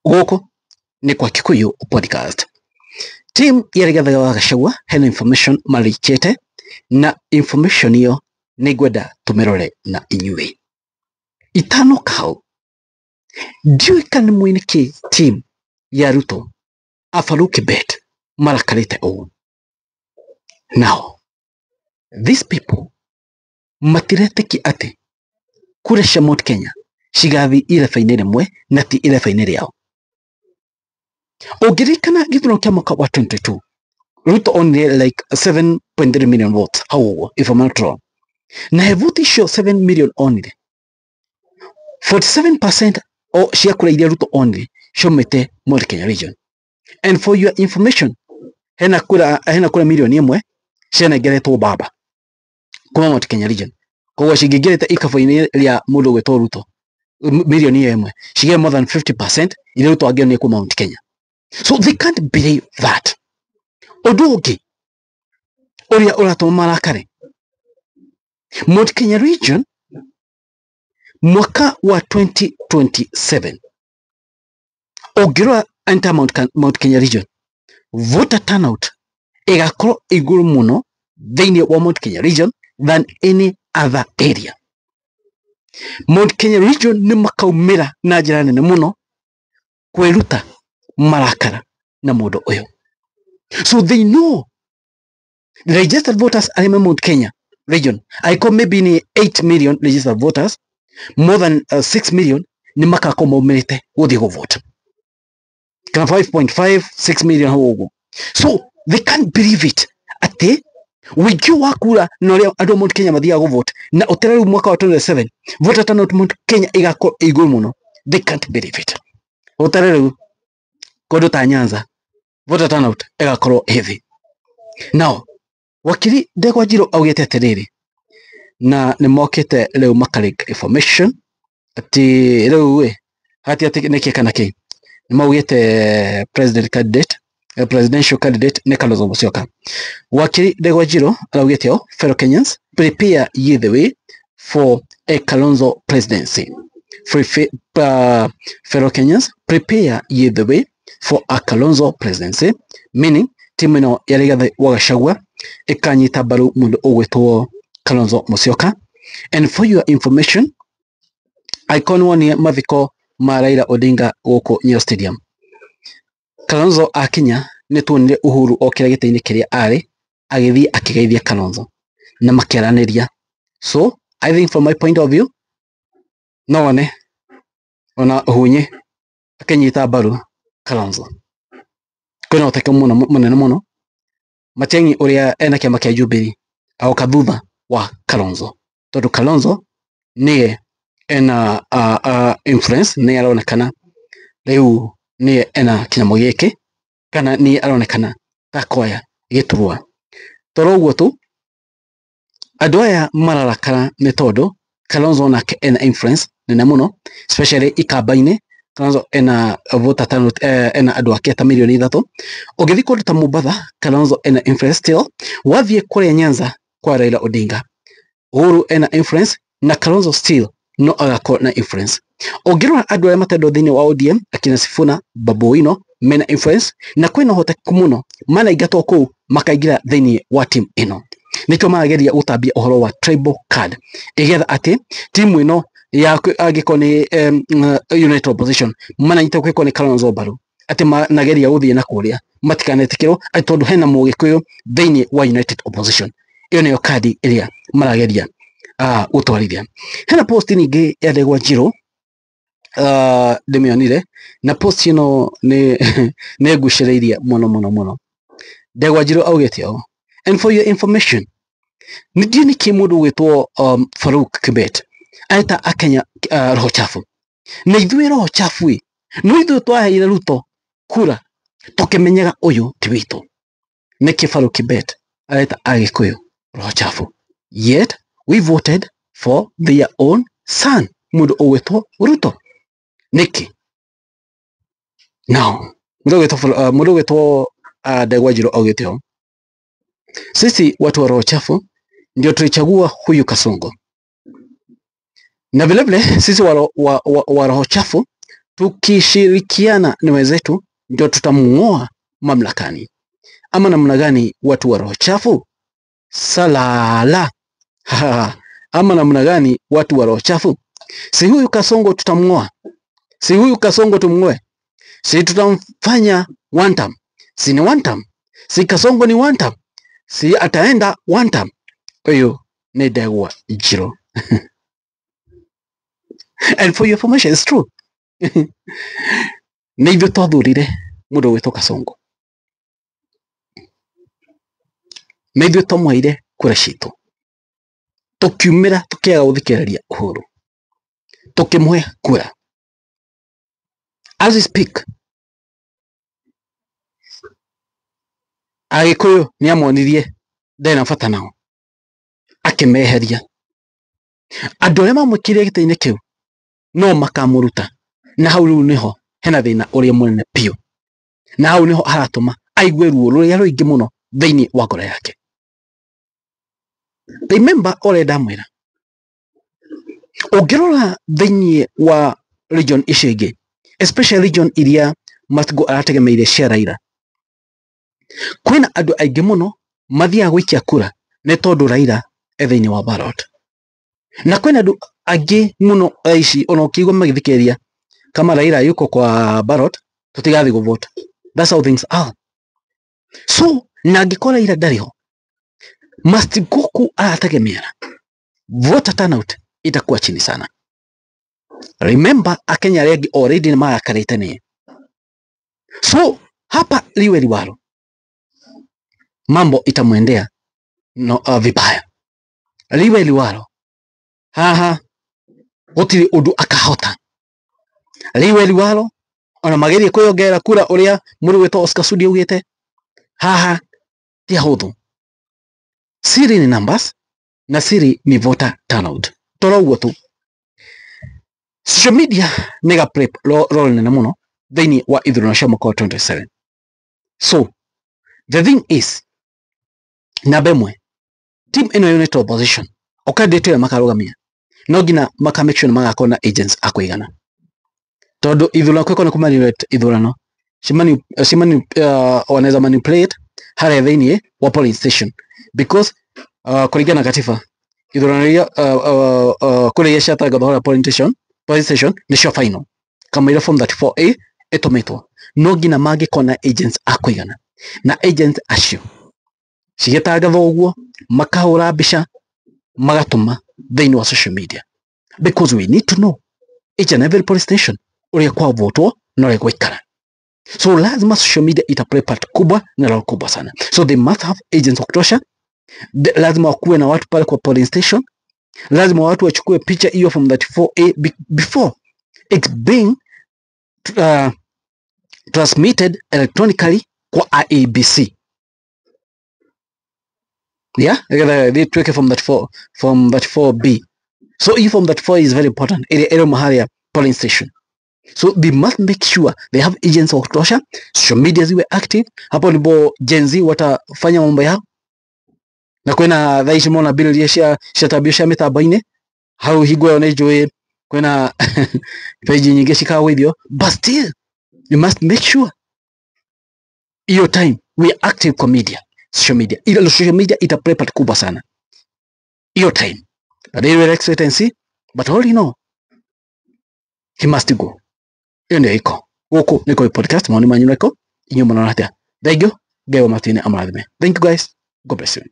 Gũkũ nĩ kwa Kikuyu Podcast. Team ya Rigathi wa Gachagua hena information marĩkĩte na information ĩyo nĩ ngwenda tũmĩrore na inyuĩ. Itanoka hau ndiũĩ kana nĩ mũĩ nĩkĩ team ya Ruto a Farouk Kibet marakarĩte ũũ. Now these people matiretĩkia atĩ kura cia Mount Kenya cigathiĩ ireba-inĩ rĩmwe na ti ireba-inĩ rĩao. Ũngĩririkana gĩthurano kĩa mwaka wa 22, Ruto onire like 7.3 million votes hau ũguo, if I'm not wrong. Na he vote icio 7 million onire, 47% o cia kura iria Ruto onire ciaumĩte Mount Kenya region. And for your information, hena kura 1 million cianengeretwo baba kuma Mount Kenya region. Koguo cingĩingĩrĩte ikabũ-inĩ rĩa mũndũ ũgwĩtwo Ruto, 1 million ĩmwe cigĩe more than 50% iria Ruto angĩonire kuma Mount Kenya. So they can't believe that. Ũndũ ũngĩ ũrĩa ũratũma marakare, Mount Kenya region mwaka wa 2027, ũngĩrora entire Mount Kenya region, voter turnout ĩgakorwo igũrũ mũno thĩinĩ wa Mount Kenya region than any other area. Mount Kenya region nĩ makaumĩra na njĩra nene mũno kwĩruta marakara na mũndũ ũyũ. So they know the registered voters arĩa me Mount Kenya region, angĩkorwo maybe ni 8 million registered voters, more than 6 million nĩ makakorwo maumĩrĩte gũthiĩ gũvote, kana 5.5 6 million hau ũguo. So they can't believe it atĩ ũingĩ wa kura na ũrĩa andũ a Mount Kenya mathiaga gũvote na ũtere rĩu mwaka wa 27 voter turnout Mount Kenya ĩgakorwo ĩ igũrũ mũno. They can't believe it. Ũtere rĩu kũndũ ta Nyanza voter turnout ĩgakorwo ĩ thĩ. Now wakiri Ndegwa Njiru augĩte atĩrĩrĩ, na nĩ mokĩte rĩu maka information atĩ rĩu ĩ hati atĩ nĩkĩ kana kĩ nĩ maugĩte president candidate, presidential candidate nĩ Kalonzo Musyoka. Wakiri Ndegwa Njiru araugĩte ũũ, "Fellow Kenyans, prepare ye the way for a Kalonzo presidency. Fellow Kenyans, prepare ye the way for a Kalonzo presidency," meaning timu ĩno ya Rigathi wa Gachagua ĩkanyita mbaru mũndũ ũgwĩtwo Kalonzo Musyoka. And for your information, angĩkorwo nĩwonire mathiko ma Raila Odinga gũkũ Nyayo Stadium, Kalonzo akinya nĩ tuonire Uhuru okĩra gĩtĩ-inĩ kĩrĩa arĩ agĩthiĩ akĩgeithia Kalonzo na makĩaranĩria. So I think from my point of view, no wone ona Uhunye akĩnyita mbaru Kalonzo. Kwĩna ũhotekeku mũno mũnene mũno Matiang'i ũrĩa ena kĩama kĩa Jubilee agoka thutha wa Kalonzo, tondũ Kalonzo nĩye ena influence, nĩye aronekana rĩu nĩye ena kĩnyamũ gĩkĩ kana nĩye aronekana ta koya gĩturwa. Toro ũguo tu, andũ aya mararakara nĩ tondũ Kalonzo nake ena influence nene mũno, especially ikamba-inĩ. Kalonzo ena voter turnout, ena andũ ake ta 3 million. Ũngĩthiĩ kũndũ ta Mombatha, Kalonzo ena influence still. Wathiĩ kũrĩa Nyanza kwa Raila Odinga, Uhuru ena influence na Kalonzo still no agakorwo na influence. Ũngĩrora andũ arĩa matendwo thĩinĩ wa ODM, akina Sifuna, Babu Owino mena influence na kwĩna ũhotekeku mũno manaingatwo kũu makaingĩra thĩinĩ wa team ĩno. Nĩkĩo marageria gũtambia ũhoro wa tribal card, ĩgetha atĩ timu ĩno ya angĩkorwo nĩ United Opposition mananyita gwĩkwo nĩ Kalonzo mbaru, atĩ manageria gũthiĩ na kũrĩa matikanetĩkĩrwo atĩ tondũ hena mũgĩkũyũ thĩinĩ wa United Opposition. Ĩyo nĩyo kandi ĩrĩa marageria gũtwarithia. Hena post ningĩ ya Ndegwa Njiru ndĩmĩonire na post ĩno nĩ ngucĩrĩirie mũno mũno mũno. Ndegwa Njiru augĩte ũũ, "And for your information, nĩ ndiũĩ nĩkĩ mũndũ ũgwĩtwo Farouk Kibet areta akenya roho chafu, na ithuĩ roho chafu ĩ no ithuĩ twaheire Ruto kura tũkĩmenyaga ũyũ ti witũ. Nĩkĩ Farouk Kibet areta agĩkũyũ roho chafu, yet we voted for their own son, mũndũ ũgwĩtwo Ruto? Nĩkĩ?" Now mũndũ ũgwĩtwo Ndegwa Njiru augĩte ũũ, "Sisi watu wa roho chafu ndio tulichagua huyu Kasongo, na vilevile sisi wa roho chafu Tukishirikiana na wenzetu ndio tutamng'oa mamlakani. Ama namna gani watu wa roho chafu? Salala. Ama namna gani watu wa roho chafu? Si huyu Kasongo tutamng'oa. Si huyu Kasongo tumng'oe. Si tutamfanya one term. Si ni one term. Si Kasongo ni one term. Si ataenda one term. Uyu ni Ndegwa Njiru. And for your information, it's true. Nĩ ithuĩ twathurire mũndũ ũgwĩtwo Kasongo. Nĩ ithuĩ twamũheire kura citũ. Tũkiumĩra tũkĩaga gũthikĩrĩria Uhuru. Tũkĩmũhe kura. As we speak, Agĩkũyũ nĩ amonirie ndarĩ na bata nao. Akĩmeheria. Andũ arĩa mamwĩkĩrire gĩtĩ-inĩ kĩu no makamũruta. Na hau rĩu nĩho hena thĩna ũrĩa mũnene biũ. Na hau nĩho haratũma aigue ruo rũrĩa rũingĩ mũno thĩinĩ wa ngoro yake. Remember ũrĩa ndamwĩra. Ũngĩrora thĩinĩ wa region icio ingĩ, especially region iria Matigo arategemeire cia Raila, kwĩna andũ aingĩ mũno mathiaga gũikia kura nĩ tondũ Raila e thĩinĩ wa ballot. Na kwĩna andũ angĩ mũno thaa ici ona ũkĩigua magĩthikĩrĩria kama Raila yuko kwa ballot tutigathiĩ gũvote. That's how things are. So na angĩkorwo Raila ndarĩ ho, Matigo kũ arategemeera voter turnout itakuwa chini sana. Remember Akenya arĩa angĩ already nĩ marakarĩte nĩye. So hapa liwe liwalo, mambo itamwendea no, vibaya. Liwe liwalo, haha gũtirĩ ũndũ akahota. Liwe liwalo, ona magerie kwĩyongerera kura ũrĩa mũndũ wĩtwo Oscar Sudi augĩte, haha ti ahũthũ. Siri ni numbers na siri ni voter turnout. Tora ũguo tu. Social media nĩ ga play role nene mũno thĩinĩ wa ithurano cia mwaka wa 2027. So the thing is, namba ĩmwe, team ĩno yunĩte opposition o candidate ĩrĩa makarũgamia no nginya maka make sure nĩ magakorwo na agents a kũigana, tondũ ithurano kwĩko nĩ kũmanipulate ithurano wanaweza manipulate harĩa thĩinĩ wa polling station because kũringana na katiba ithurano iria kũrĩa iria ciatangathwo harĩa polling station nĩcio final kamũira form 34A ĩtũmĩtwo no nginya mangĩkorwo na agents a kũigana na agents acio cigĩtangathwo ũguo makahũra mbica magatũma thĩinĩ wa social media because we need to know each and every police station ũrĩa kwavotwo na ũrĩa gwaikara. So lazima social media ita play part kubwa na role kubwa sana. So they must have agents wa kutosha. Lazima wakuwe na watu pale kwa polling station. Lazima watu wachukue picha hiyo from 34A before it's being transmitted electronically kwa IEBC. Yeah, they took it from 34, from 34B. So if from 34 is very important, area mahali ya polling station. So they must make sure they have agents wa kutosha, social media ziwe active. Hapo ndipo Gen Z watafanya mambo yao. Na kwina thaa ici mona bill iria ciatambio cia mĩtambo-inĩ hau hingo ĩyo nĩ njũĩ kwĩna page nyingĩ cikagũithio, but still you must make sure hiyo time we are active kwa media, social media. Ila social media ita play part kubwa sana hiyo time. But anyway, let's wait and see. But all you know, he must go. Hiyo ndio iko gũkũ nĩko podcast maoni manyu nĩko inyuĩ mũrona atĩa. Thank you. Ngai wa matu-inĩ amũrathime. Thank you guys. God bless you.